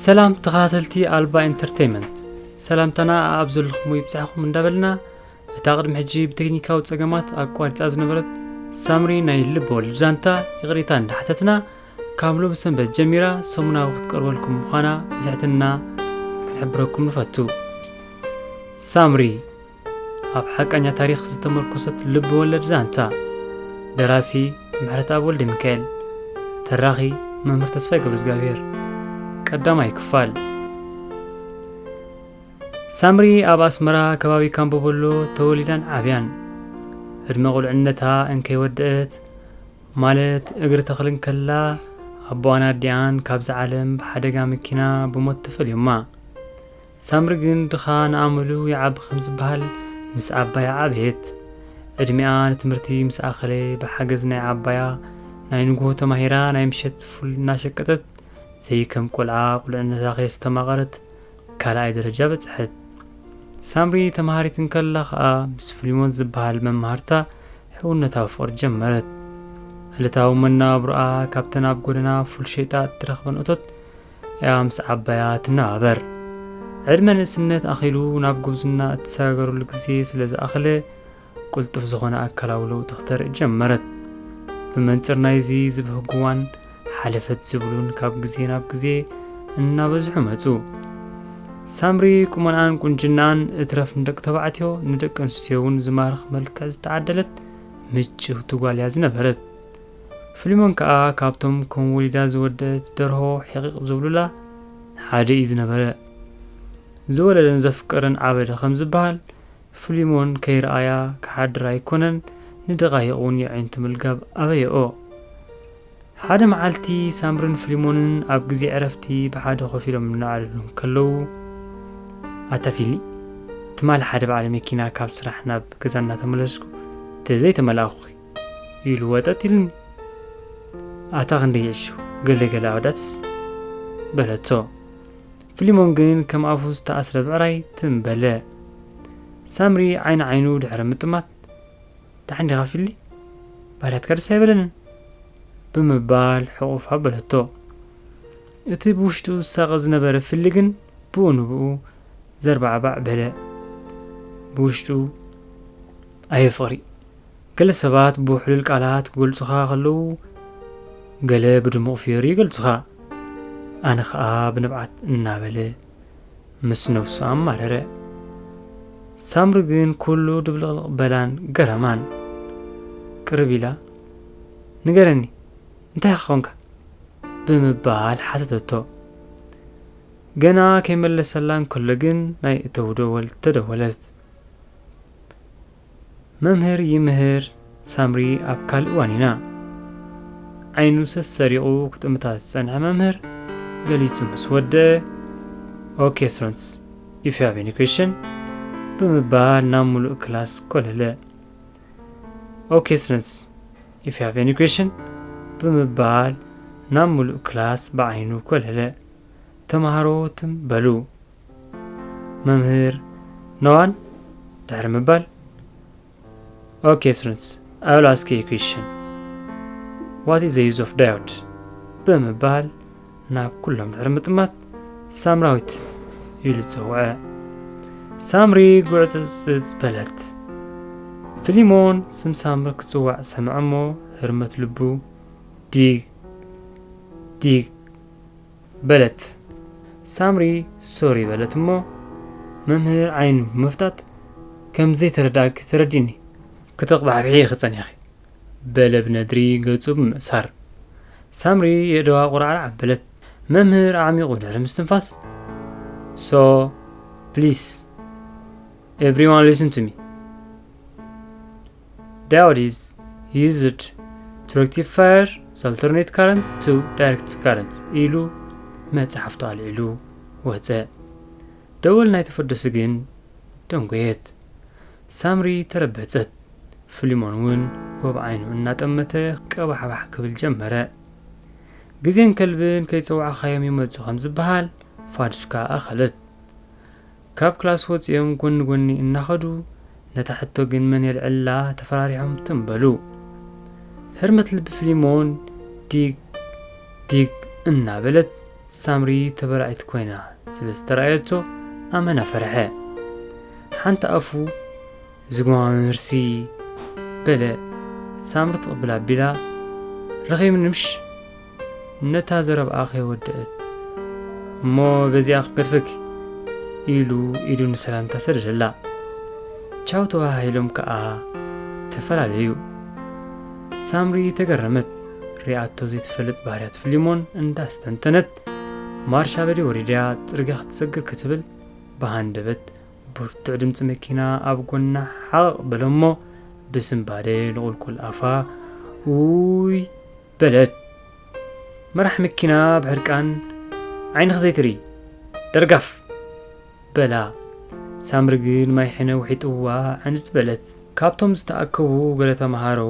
ሰላም ተኸታተልቲ ኣልባ ኢንተርቴይመንት፣ ሰላምታና ኣብ ዘለኹም ይብጻሕኹም እንዳበልና፣ እታ ቅድሚ ሕጂ ብቴክኒካዊ ጸገማት ኣቋሪጻ ዝነበረት ሳምሪ ናይ ልብ ወለድ ዛንታ ይቕሬታ እንዳሓተትና፣ ካብ ሎሚ ሰንበት ጀሚራ ሰሙናዊ ክትቀርበልኩም ምዃና ብትሕትና ክንሕብረኩም ንፈቱ። ሳምሪ፣ ኣብ ሓቀኛ ታሪኽ ዝተመርኮሰት ልብ ወለድ ዛንታ። ደራሲ ምሕረተኣብ ወልደሚካኤል። ተራኺ መምህር ተስፋይ ገብረእግዚኣብሔር። ቀዳማይ ክፋል። ሳምሪ ኣብ ኣስመራ ከባቢ ካምቦበሎ ተወሊዳን ዓብያን። ዕድመ ቁልዕነታ እንከይወደአት፣ ማለት እግሪ ተኽሊ እንከላ፣ ኣቦኣን ኣዲኣን ካብዛ ዓለም ብሓደጋ መኪና ብሞት ተፈልዮማ። ሳምሪ ግን ድኻ ንኣመሉ ይዓቢ ከም ዝበሃል፣ ምስ ዓባያ ዓበየት። ዕድሚኣ ንትምህርቲ ምስ ኣኸለ፣ ብሓገዝ ናይ ዓባያ ናይ ንግሆ ተማሂራ ናይ ምሸት ፉል እናሸቀጠት፣ ዘይከም ቆልዓ ቁልዕነታ ከየስተማቐረት ካልኣይ ደረጃ በጽሐት። ሳምሪ ተማሃሪት እንከላ ኸኣ ምስ ፍሊሞን ዝበሃል መማህርታ ሕውነታዊ ፍቕሪ ጀመረት። ዕለታዊ መነባብሮኣ ካብተን ኣብ ጎደና ፉል ሸይጣ እትረኽበን እቶት እያ ምስ ዓባያ ትነባበር። ዕድመ ንእስነት ኣኺሉ ናብ ጉብዝና እትሰጋገረሉ ግዜ ስለ ዝኣኸለ፣ ቅልጡፍ ዝኾነ ኣካላዊ ለውጢ ክተርኢ ጀመረት። ብመንጽር ናይዚ ዝብህግዋን ሓለፈት ዝብሉን ካብ ግዜ ናብ ግዜ እናበዝሑ መጹ። ሳምሪ ቁመንኣን ቁንጅናኣን እትረፍ ንደቂ ተባዕትዮ፣ ንደቂ ኣንስትዮ እውን ዝማርኽ መልክዕ ዝተዓደለት ምጭውቲ ጓል እያ ዝነበረት። ፍሊሞን ከኣ ካብቶም ከም ወሊዳ ዝወደአት ደርሆ ሒቒቕ ዝብሉላ ሓደ እዩ ዝነበረ። ዝወለደን ዘፍቀረን ዓበደ ከም ዝበሃል፣ ፍሊሞን ከይረኣያ ክሓድር ኣይኮነን፣ ንደቓይቕ እውን የዒንቱ ምልጋብ ኣበየኦ። ሓደ መዓልቲ ሳምርን ፍሊሞንን ኣብ ግዜ ዕረፍቲ ብሓደ ኮፍ ኢሎም እናዕለሉ እንከለዉ፣ "ኣታ ፊሊ፣ ትማሊ ሓደ በዓል መኪና ካብ ስራሕ ናብ ገዛ እናተመለስኩ ተዘይተመላእኹኺ" ኢሉ ወጠጥ ኢሉኒ። "ኣታ ክንደይ ይዕሹ፣ ገለ ገለ ኣወዳትስ?" በለቶ። ፍሊሞን ግን ከም ኣፉ ዝተኣስረ ብዕራይ ትም በለ። ሳምሪ ዓይኒ ዓይኑ ድሕሪ ምጥማት፣ "ደሓን ዲኻ ፊሊ? ባህርያትካ ደስ ኣይበለንን" ብምባል ሕቑፍ ኣበለቶ። እቲ ብውሽጡ ዝሳቐ ዝነበረ ፍሊ ግን ብኡ ንብኡ ዘርባዕባዕ በለ። ብውሽጡ፣ "ኣየ ፍቕሪ፣ ገለ ሰባት ብውሕሉል ቃላት ክገልጹኻ ከለዉ፣ ገለ ብድሙቕ ፍዮሪ ይገልጹኻ፣ ኣነ ኸኣ ብንብዓት" እናበለ ምስ ነብሱ ኣማረረ። ሳምሪ ግን ኩሉ ድብልቕልቕ በላን ገረማን። ቅርብ ኢላ፣ "ንገረኒ፣ እንታይ ኢኻ ኾንካ?" ብምባል ሓተተቶ። ገና ከይመለሰላ እንከሎ ግን ናይ እተው ደወል ተደወለት። መምህር ይምህር ሳምሪ ኣብ ካልእ ዋኒና። ዓይኑ ሰሰሪቑ ክጥምታ ዝጸንሐ መምህር ገሊጹ ምስ ወደአ፣ "Okay students, if you have any question" ብምባል ናብ ምሉእ ክላስ ኮለለ። "Okay students, if you have any question" ብምባል ናብ ምሉእ ክላስ ብዓይኑ ኮለለ። ተማሃሮ ትም በሉ። መምህር፣ "No one?" ድሕሪ ምባል፣ "Okay students, I will ask you a question. What is the use of diode?" ብምባል ናብ ኩሎም ድሕሪ ምጥማት፣ "ሳምራዊት" ኢሉ ጸውዐ። ሳምሪ ጉዕጽጽጽ በለት። ፍሊሞን ስም ሳምሪ ክጽዋዕ ሰምዐ እሞ ህርመት ልቡ ዲግ ዲግ በለት። ሳምሪ ሶሪ በለት እሞ መምህር ዓይኑ ብምፍጣጥ፣ "ከም ዘይተረዳእኪ ተረዲኒ፣ ክተቕባሕብሒ ኢኺ ጸኒኺ" በለ ብነድሪ ገጹ ብምእሳር። ሳምሪ የእደዋ ቁርዓራዕ ኣበለት። መምህር ኣዕሚቑ ድሕሪ ምስትንፋስ፣ "So please everyone listen to me. Diode is used to rectify the alternate current to direct current" ኢሉ መጽሓፍቱ ኣልዒሉ ወጸ። ደወል ናይ ተፈደሱ ግን ደንጎየት። ሳምሪ ተረበጸት። ፍሊሞን እውን ጎብ ዓይኑ እናጠመተ ቀባሕባሕ ክብል ጀመረ። ግዜን ከልብን ከይጸዋዕኻዮም ይመጹ ከም ዝበሃል ፋዱስካ ኣኸለት። ካብ ክላስ ወጺኦም ጎኒ ጎኒ እናኸዱ ነታ ሕቶ ግን መን የልዕላ ተፈራሪሖም ትም በሉ። ህርመት ልቢ ፍሊሞን ዲግ ዲግ እናበለት ሳምሪ ተበላዒት ኮይና ስለ ዝተረኣየቶ ኣመና ፈርሐ። ሓንቲ ኣፉ ዝጉማ መምህርሲ በለ። ሳምሪ ትቕብል ኣቢላ፣ ረኺብኒ ምሽ? ነታ ዘረብኣ ከይወደአት፣ እሞ በዚኣ ክገድፈኪ ኢሉ ኢዱ ንሰላምታ ሰደደላ። ቻው ተባሃሂሎም ከኣ ተፈላለዩ። ሳምሪ ተገረመት። ሪኣቶ ዘይትፈልጥ ባህርያት ፍሊሞን እንዳስተንተነት፣ ማርሻ በሊ ወሪዳ ጽርግያ ክትሰግር ክትብል፣ ብሃንደበት ብርቱዕ ድምጺ መኪና ኣብ ጎና ሓቕቕ በለሞ፣ ብስንባደ ንቑልቁል ኣፋ ውይ በለት። መራሕ መኪና ብሕርቃን፣ ዓይንኺ ዘይትርኢ ደርጋፍ በላ። ሳምሪ ግን ማይ ሕነ ውሒጥዋ ዕንድ በለት። ካብቶም ዝተኣከቡ ገለ ተምሃሮ፣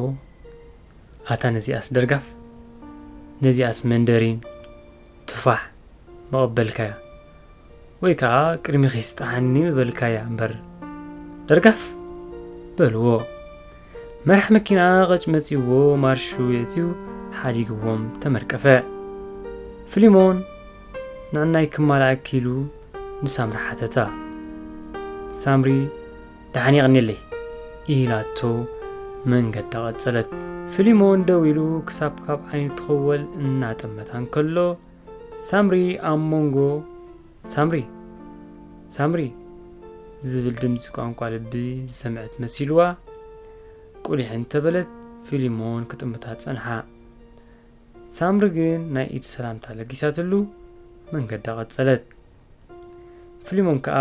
ኣታ ነዚኣስ ደርጋፍ፣ ነዚኣስ መንደሪን፣ ቱፋሕ መቐበልካያ፣ ወይ ከኣ ቅድሚኺ ስጥሓኒ ምበልካያ እምበር ደርጋፍ በልዎ። መራሕ መኪና ቐጭ መጺዎ ማርሹ የእትዩ ሓዲግዎም ተመርቀፈ። ፍሊሞን ንዕናይ ክማላኣኪ ኢሉ ንሳምሪ ሓተታ። ሳምሪ ደሓን የቐንየለይ ኢላቶ መንገዳ ቀጸለት። ፍሊሞን ደው ኢሉ ክሳብ ካብ ዓይኑ ትኽወል እናጠመታ እንከሎ ሳምሪ ኣብ መንጎ ሳምሪ ሳምሪ ዝብል ድምፂ ቋንቋ ልቢ ዝሰምዐት መሲልዋ ቁሊሕ እንተበለት ፊሊሞን ክጥምታ ጸንሓ። ሳምሪ ግን ናይ ኢድ ሰላምታ ለጊሳትሉ መንገዳ ቀጸለት። ፊሊሞን ከኣ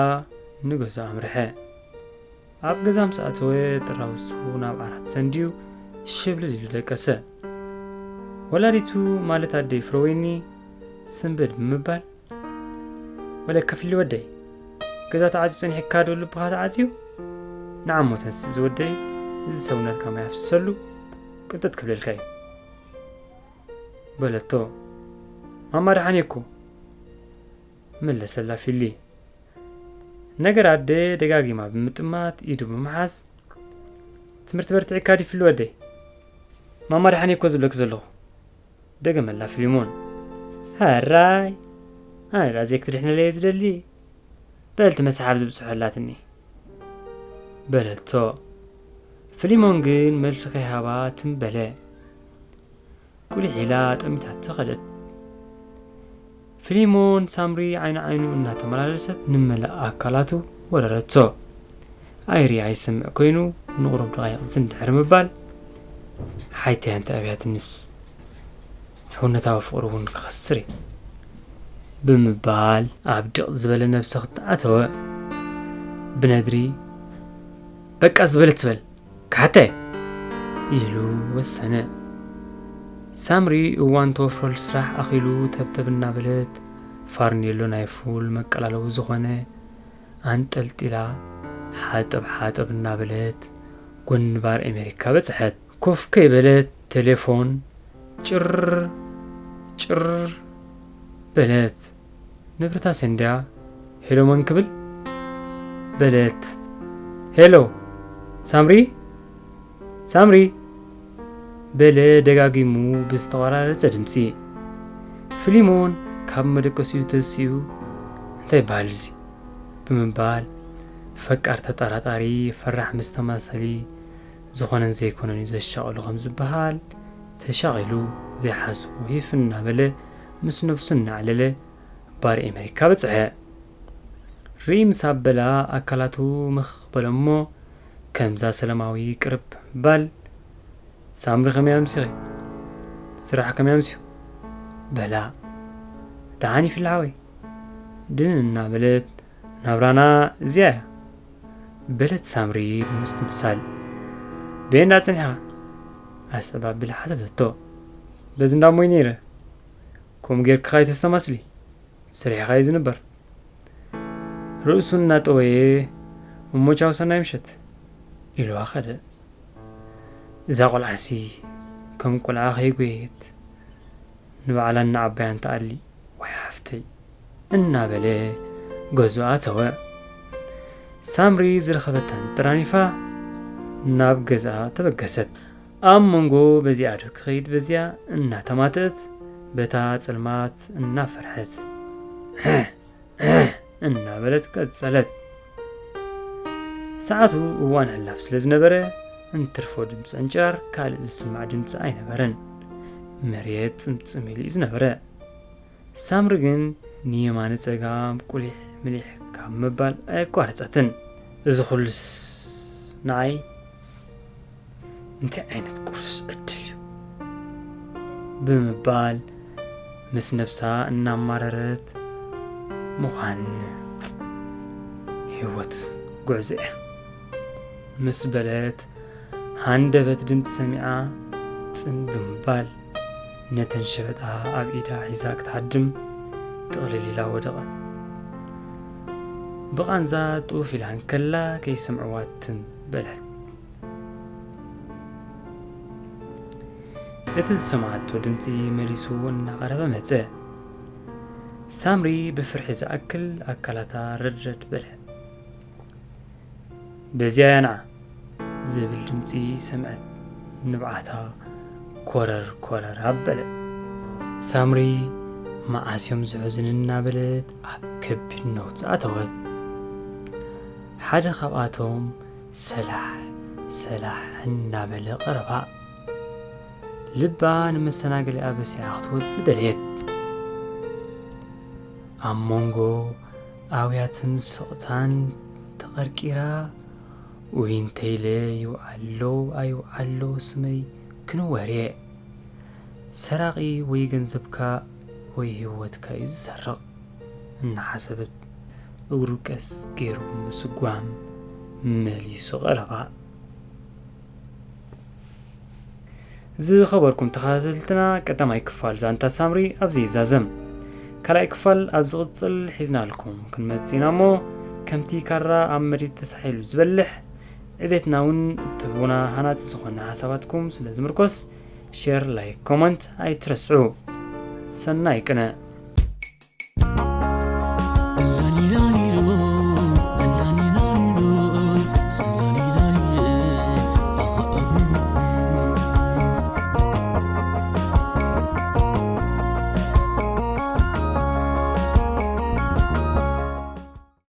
ንገዝኡ ኣምርሐ። ኣብ ገዛ ምስ ኣተወ ጥራውሱ ናብ ዓራት ሰንድዩ ሽብልል ኢሉ ደቀሰ። ወላዲቱ ማለት ኣደይ ፍረወይኒ ስንብድ ብምባል፣ ወለ ከፊሊ ወደይ፣ ገዛ ተዓፅዩ ጸኒሕካ ዶ ልብኻ ተዓፅዩ? ንዓሞ ተንስእ ዝወደይ፣ እዚ ሰውነትካ ማይ ኣፍስሰሉ፣ ቅንጥጥ ክብለልካ እዩ በለቶ። ማማ ደሓን እየ እኮ መለሰላ ፊሊ። ነገር ኣደ ደጋጊማ ብምጥማት ኢዱ ብምሓዝ፣ ትምህርቲ በርቲዕካ ድዩ ፍሊ ወደይ? ማማ ደሓን እየ እኮ ዝብለኪ ዘለኹ ደገመላ ፊሊሞን። ሕራይ ኣነ ዳ ዘይክትድሕነለይ እየ ዝደሊ። በልቲ መስሓብ ዝብፅሖ ኣላትኒ በለቶ። ፊሊሞን ግን መልሲ ከይሃባ ትም በለ። ቁሊሕ ኢላ ጠሚታቶ ከደት። ፊሊሞን ሳምሪ ዓይኒ ዓይኑ እናተመላለሰት ንመላእ ኣካላቱ ወረረቶ። ኣይሪ ኣይሰምዕ ኮይኑ ንቑሩብ ደቓይቕ ዝን ድሕሪ ምባል፣ ሓይተያ እንተ ኣብያትንስ ሕውነታዊ ፍቕሪ እውን ክኸስር እየ ብምባል ኣብ ድቕ ዝበለ ነብሰ ክተኣተወ ብነድሪ በቃ ዝበለት ትበል ክሓተ ኢሉ ወሰነ። ሳምሪ እዋን ተወፍረሉ ስራሕ ኣኺሉ ተብተብ እናበለት ፋርኔሎ ናይ ፉል መቀላለዊ ዝኾነ ኣንጠልጢላ ሓጠብ ሓጠብ እናበለት ጎኒ ባር ኣሜሪካ በጽሐት። ኮፍ ከይበለት ቴሌፎን ጭር ጭር በለት። ንብረታ ሰንድያ ሄሎ መን ክብል በለት። ሄሎ ሳምሪ ሳምሪ በለ ደጋጊሙ ብዝተቆራረጸ ድምጺ። ፊሊሞን ካብ መደቀሲኡ ተሲኡ እንታይ ይበሃል እዚ ብምባል ፈቃር ተጠራጣሪ ፈራሕ ምስ ተማሰሊ ዝኾነን ዘይኮነን እዩ ዘሻቕሎ ከም ዝበሃል ተሻቒሉ ዘይሓስቦ ሂፍ እናበለ ምስ ነብሱ እናዕለለ ባር ኣሜሪካ በጽሐ። ርኢ ምስ ኣበላ ኣካላቱ ምኽ በለሞ ከምዛ ሰለማዊ ቅርብ ባል ሳምሪ ከመይ ኣምሲኺ? ስራሕ ከመይ ኣምስዩ? በላ ደሓን ይፍልሓወይ ድንን እናበለት ናብራና እዚኣ እያ በለት ሳምሪ ብምስትምሳል። በየንዳ ጸኒሕኻ? ኣሰባብል ሓተተቶ። በዚ እንዳሞይ ነይረ። ከምኡ ጌርክኻ ኣይተስተማስሊ። ስሪሕኻ እዩ ዝንበር። ርእሱ እናጠወየ እሞ ቻው ሰናይ ምሸት ኢልዋ ኸደ። እዛ ቆልዓሲ ከም ቆልዓ ከይጎየት ንባዕላን ንዓባያን ትኣሊ ወይ ሓፍተይ እናበለ ገዝኡ ኣተወ። ሳምሪ ዝረኸበታን ጥራኒፋ ናብ ገዝኣ ተበገሰት። ኣብ መንጎ በዚኣ ዶ ክኸይድ በዚኣ እናተማተእት በታ ጸልማት እናፈርሐት እናበለት ቀጸለት። ሰዓቱ እዋን ዕላፍ ስለ ዝነበረ፣ እንትርፎ ድምፂ ዕንጭራር ካልእ ዝስማዕ ድምፂ ኣይነበረን። መሬት ጽምጽም ኢሉ እዩ ዝነበረ። ሳምሪ ግን ንየማነ ጸጋም ቁሊሕ ምሊሕ ካብ ምባል ኣየቋረጸትን። እዚ ኩሉስ ንዓይ እንታይ ዓይነት ቁርሱስ ዕድል እዩ ብምባል ምስ ነብሳ እናማረረት ምዃን ህይወት ጉዕዞ እያ ምስ በለት ሃንደበት ድምፂ ሰሚዓ ጽን ብምባል ነተን ሸበጣ ኣብ ኢዳ ሒዛ ክትሃድም ጥቕልል ኢላ ወደቐት። ብቓንዛ ጡፍ ኢላ እንከላ ከይሰምዕዋ ትም በለት። እቲ ዝሰማዓቶ ድምፂ መሊሱ እናቐረበ መፀ። ሳምሪ ብፍርሒ ዝኣክል ኣካላታ ረድረድ በለ። በዚያ ያና ዝብል ድምፂ ሰምዐት። ንብዓታ ኮረር ኮረር ኣበለ። ሳምሪ መዓስ እዮም ዝሕዙን እናበለት ኣብ ከቢድ ነውፂ ኣተወት። ሓደ ካብኣቶም ሰላሕ ሰላሕ እናበለ ቀረባ። ልባ ንመሰናገሊኣ በሲዓ ክትወፅእ ደለየት። ኣብ መንጎ ኣውያትን ስቕታን ተቐርቂራ፣ ውይ እንተይለ ይውዓሎ ኣይውዓሎ ስመይ ክንወር እየ። ሰራቒ ወይ ገንዘብካ ወይ ህይወትካ እዩ ዝሰርቕ እናሓሰበት እግሩ ቀስ ገይሩ ምስጓም መሊሱ ቀረባ። ዝኸበርኩም ተኸታተልትና ቀዳማይ ክፋል ዛንታ ሳምሪ ኣብዚ ይዛዘም። ካልኣይ ክፋል ኣብ ዝቕጽል ሒዝናልኩም ክንመጽእ ኢና እሞ ከምቲ ካራ ኣብ መሬት ተሳሒሉ ዝበልሕ ዕቤትና እውን እትህቡና ሃናጺ ዝኾነ ሓሳባትኩም ስለ ዝምርኮስ ሼር፣ ላይክ፣ ኮመንት ኣይትረስዑ። ሰናይ ቅነ።